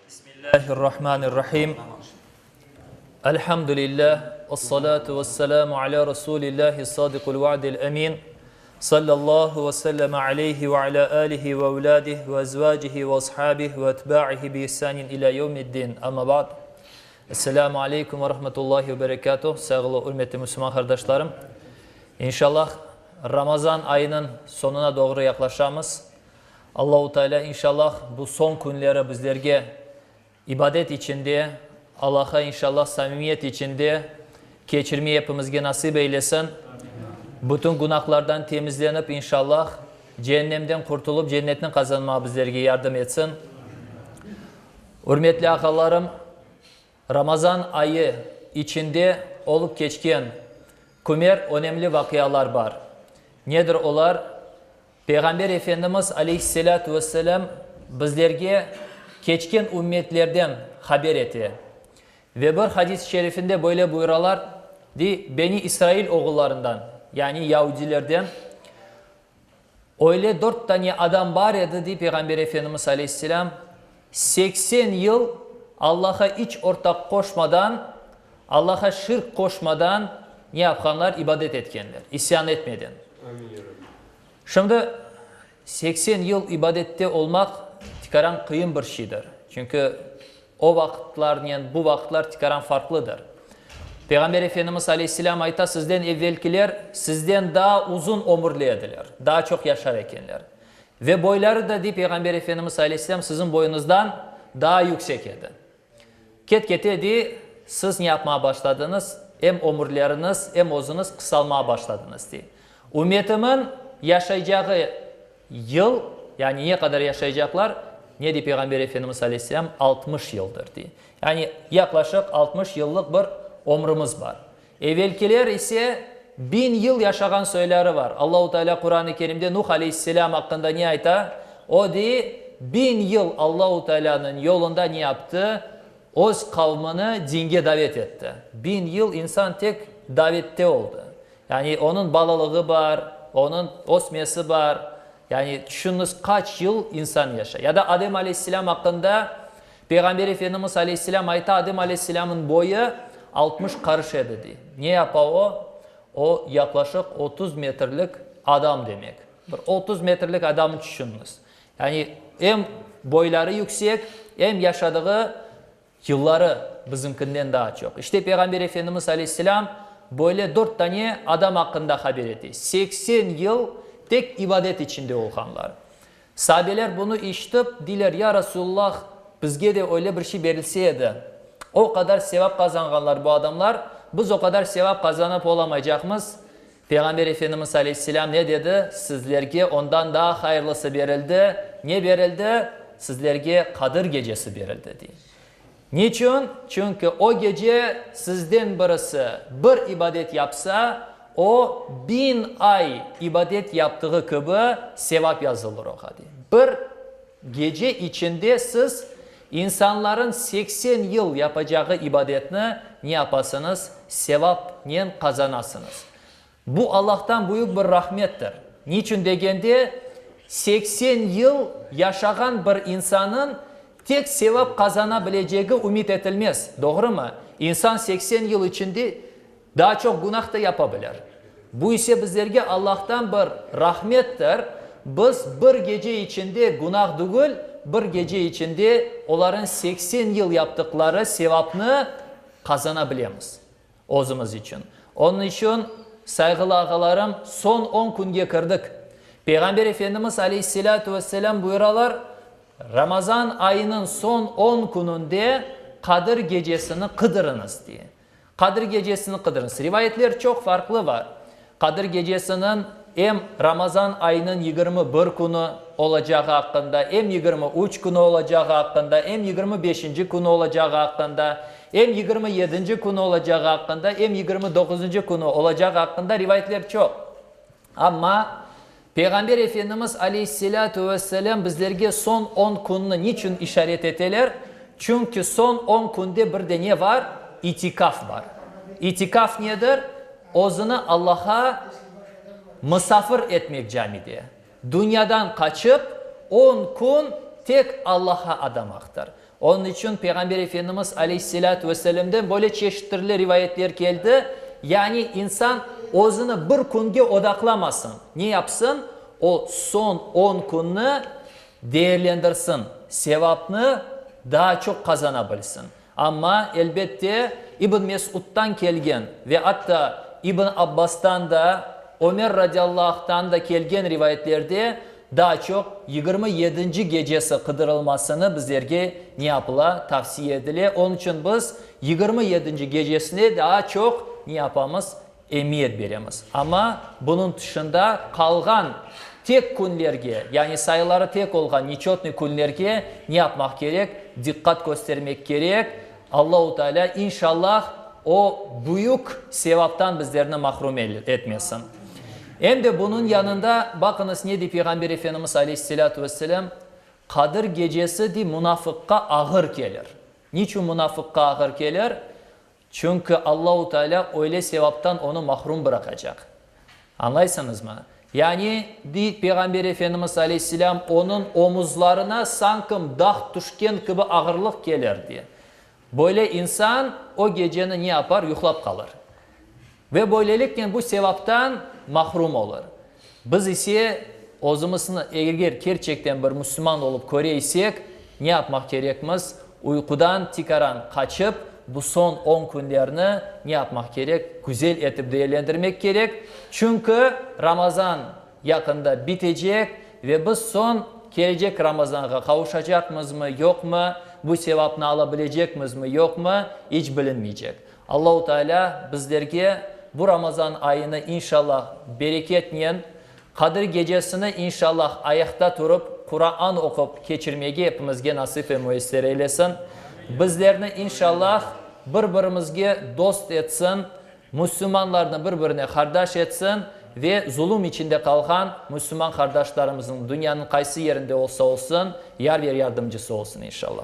Bismillahirrahmanirrahim. Elhamdülillah, vessalatu vesselamu ala Rasulillahi sadiqul va'dil emin. Sallallahu ve selleme aleyhi ve ala alihi ve evladihi ve ezvacihi ve ashabihi ve etba'ihi bi ihsanin ila yevmiddin. Amma ba'd. Esselamu aleykum ve rahmetullahi ve berekatuh. Sayğılı, ürmetli Müslüman qardaşlarım. İnşallah Ramazan ayınıñ soñuna doğru yaqlaşamız. Allahu Teala inşallah bu soñ künleri bizlerge ibadet içinde, Allah'a inşallah samimiyet içinde keçirmeyi epimizge nasip eylesin. Bütün günahlardan temizlenip inşallah ceennemden qurtulıp cennetni qazanmağa bizlerge yardım etsin. Ürmetli ağalarım, Ramazan ayı içinde olıp keçken kümer önemli vaqialar bar. Nedir olar? Peyğamber Efendimiz aleyhisselâtu vesselâm bizlerge keçken ümmetlerden haber ete ve bir hadis-i şerifinde böyle buyuralar, dey, Beni İsrail oğullarından, yani yaudilerden, öyle dört tane adam bar edi, dey Peyğamber Efendimiz aleyhisselâm, 80 yıl Allah'a iç ortaq qoşmadan, Allah'a şirk qoşmadan ne yapqanlar? İbadet etkenler, isyan etmeden. Şimdi 80 yıl ibadette olmaq tikaran qıyın bir şeydir. Çünki o vaqıtlarnen bu vaqıtlar tikaran farqlıdır. Peyğamber Efendimiz aleyhisselâm ayta, sizden evvelkiler sizden daa uzun ömürli ediler, daa çoq yaşar ekenler. Ve boyları da, dey Peyğamber Efendimiz aleyhisselâm, siziñ boyuñızdan daa yüksek edi. Ket-kete, dey, siz ne yapmağa başladıñız, em ömürleriñiz, em özüñiz qısalmağa başladıñız, dey. Ümmetimin yaşaycağı yıl, yani ne qadar yaşaycaqlar, ne dey Peyğamber Efendimiz aleyhisselâm, 60 yıldır, dey. Yani yaqlaşıq 60 yıllıq bir ömrümiz bar. Evelkiler ise biñ yıl yaşağan soyları bar. Allahu Teala Quran-ı Kerimde Nuh aleyhisselâm aqqında ne ayta? O, dey, biñ yıl Allahu Tealânıñ yolunda ne yaptı? Öz qavmını dinge davet etti. Biñ yıl insan tek davette oldı. Yani onıñ balalığı bar, onıñ ösmesi bar. Yani tüşüñiz, qaç yıl insan yaşay. Ya da Adem aleyhisselâm aqqında Peyğamber Efendimiz aleyhisselâm ayta, Adem aleyhisselâmnıñ boyu 60 qarış edi, dey. Ne yapa o? O, yaqlaşıq 30 metrlik adam demek. Bir 30 metrlik adamnı tüşüñiz. Yani em boyları yüksek, em yaşadığı Yılları bizimkinden daa çoq. İşte Peyğamber Efendimiz aleyhisselâm böyle dört tane adam aqqında haber ete. 80 yıl tek ibadet içinde olğanlar. Sabeler bunı işitip, deyler, Ya Rasulullah, bizge de öyle bir şey berilse edi. O qadar sevap qazanğanlar bu adamlar, biz o qadar sevap qazanıp olamaycaqmız. Peyğamber Efendimiz aleyhisselâm ne dedi? Sizlerge ondan daa hayırlısı berildi. Ne berildi? Sizlerge Qadır gecesi berildi, dey. Niçün? Çünki o gece sizden birisi bir ibadet yapsa, o, biñ ay ibadet yaptığı kibi sevap yazılır oğa, dey. Bir gece içinde siz insanların 80 yıl yapacağı ibadetni ne yapasıñız? Sevapnen qazanasıñız. Bu Allahtan büyük bir rahmettir. Niçün degende, 80 yıl yaşağan bir insanıñ tek sevap qazana bilecegi ümit etilmez, doğrumı? İnsan 80 yıl içinde Daa çoq günah da yapa bilir. Bu ise bizlerge Allahtan bir rahmettir, biz bir gece içinde günah dügül, bir gece içinde olarıñ 80 yıl yaptıqları sevapnı qazana bilemiz özümiz içün. Onıñ içün, sayğılı ağalarım, soñ on künge kirdik. Peyğamber Efendimiz aleyhisselâtu vesselâm buyuralar, Ramazan ayınıñ soñ on kününde Qadir gecesini qıdırıñız, diye. Qadir gecesini qıdırıñız. Rivayetler çoq farqlı bar. Qadir gecesiniñ em Ramazan ayınıñ 21 künü olacağı aqqında, em 23 künü olacağı aqqında, em 25-nci künü olacağı aqqında, em 27-nci künü olacağı aqqında, em 29-ncı künü olacağı aqqında rivayetler çoq. Amma Peyğamber Efendimiz aleyhisselâtu vesselâm bizlerge soñ on künni niçün işaret eteler? Çünki soñ on künde bir de ne var? İtikaf bar. İtikaf nedir? Özüni Allah'a mısafir etmek camide. Dünyadan qaçıp, on kün tek Allah'a adamaqtır. Onıñ içün Peyğamber Efendimiz aleyhisselâtu vesselâmden böyle çeşit-türlü rivayetler keldi, yani insan özüni bir künge odaqlamasın, ne yapsın? O soñ on künni değerlendirsin, sevapnı daa çoq qazana bilsin. Amma, elbette, İbn Mesudtan kelgen ve atta İbn Abbastan da, Ömer radiyallahu anhtan da kelgen rivayetlerde daa çoq 27-nci gecesi qıdırılmasını bizlerge ne yapıla, tavsiye etile. Onıñ içün biz 27-nci gecesine daa çoq ne yapamız, emiyet beremiz. Amma bunıñ tışında qalğan tek künlerge, yani sayıları tek olğan neçötnıy künlerge ne yapmaq kerek? Diqqat köstermek kerek. Allahu Teala, inşallah, o büyük sevaptan bizlerni mahrum etmesin. Em de bunıñ yanında, baqıñız ne dey Peyğamber Efendimiz aleyhisselâtu vesselâm, Qadir gecesi, dey, munafıqqa ağır kelir. Niçün munafıqqa ağır kelir? Çünki Allahu Teala öyle sevaptan onı mahrum bıraqacaq. Añlaysıñızmı? Yani, dey Peyğamber Efendimiz aleyhisselâm, onıñ omuzlarına sankim dağ tüşken kibi ağırlıq kelir, dey. Böyle insan o geceni ne yapar? Yuqlap qalır. Ve böyleliknen bu sevaptan mahrum olur. Biz ise özümizni eger kerçekten bir müslüman olıp köre isek, ne yapmaq kerekmiz? Uyqudan tikaran qaçıp, bu soñ on künlerni ne yapmaq kerek? Güzel etip değerlendirmek kerek. Çünki Ramazan yaqında bitecek ve biz soñ kelecek Ramazanğa qavuşacaqmızmı, yoqmı, bu sevapnı ala bilecekmizmi, yoqmı, iç bilinmeycek. Allahu Teala bizlerge bu Ramazan ayını inşallah bereketnen, Qadir gecesini inşallah ayaqta turıp, Quran oqup keçirmege epimizge nasip ve müesser eylesin. Bizlerni inşallah bir-birimizge dost etsin, müslümanlarnı bir-birine qardaş etsin ve zulum içinde qalğan müslüman qardaşlarımıznıñ dünyanıñ qaysı yerinde olsa olsun, yar ve yardımcısı olsun inşallah.